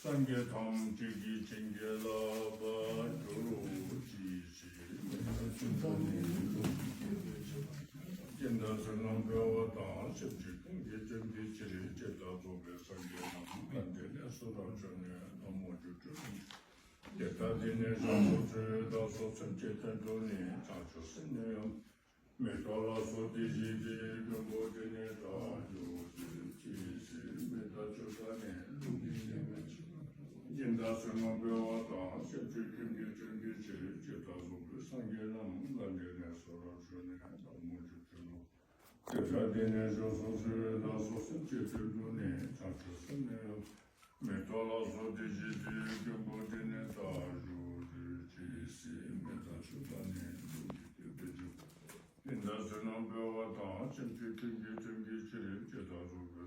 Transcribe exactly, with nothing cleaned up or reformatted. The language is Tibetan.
སངས་རྒྱས་ཐམས་ཅད་ཀྱིས་བྱིན་གྱིས་བརླབ་པར་གྱུར་ཅིག། ཅེས་མི་ལ་ཆོས་བཀའ་ནི་ལུགས་ཀྱི་རྒྱལ་པོས་མཛད་པ། སྦྱིན་བདག་བསོད་ནམས་འཕེལ་བ་དང་། སེམས་ཅན་ཀུན་གྱི་དོན་གྱི་ཕྱིར། ཇི་ལྟར་རྫོགས་པའི་སངས་རྒྱས་རྣམས། ལྷ་འདྲེ་ལ་སོགས་རབ་བྱུང་ནས། ན་མོ། སྒྱུ་འཕྲུལ་ལྷུན་གྱིས། དེ་ལྟར་འདི་ནས་བྱུང་སོ་ཞེས་བདག་སོགས་སེམས་ཅན་དོན་དུ་ནི། བྱང་ཆུབ་སེམས་ནི་ཡོད། མི་རྟོག་ལ་སོགས་དེ་བཞིན་ཏེ། ཀུན་རྫོབ་དེ་ནི་རྟག་འཇོག་ཅིག། ཅེས་མི་ལ་ཆོས་བཀའ་ནི་ལུགས་ཀྱི་རྒྱལ་པོས་མཛད་པ། སྦྱིན་བདག་བསོད་ནམས་འཕེལ་བ་དང་། སེམས་ཅན་ཀུན་གྱི་དོན་གྱི་ཕྱིར། ཇི་ལྟར་རྫོགས་པའི་སངས་རྒྱས་རྣམས། ལྷ་འདྲེ་ལ་སོགས་རབ་བྱུང་ནས། ན་མོ། སྒྱུ་འཕྲུལ་ལྷུན་གྱིས། དེ་ལྟར་འདི་ནས་བྱུང་སོ་ཞེས་བདག་སོགས་སེམས་ཅན་དོན་དུ་ནི། བྱང་ཆུབ་སེམས་ནི་ཡོད། མི་རྟོག་ལ་སོགས་དེ་བཞིན་ཏེ། ཀུན་རྫོབ་དེ་ནི་རྟག་འཇོག་ཅིག། ཅེས་མི་ལ་ཆོས་བཀའ་ནི་ལུགས་ཀྱི་རྒྱལ་པོས་མཛད་པ། སྦྱིན་བདག་བསོད་ནམས་འཕེལ་བ་དང་། སེམས་ཅན་ཀུན་གྱི་དོན་གྱི་ཕྱིར། ཇི་ལྟར་རྫོགས་པའི་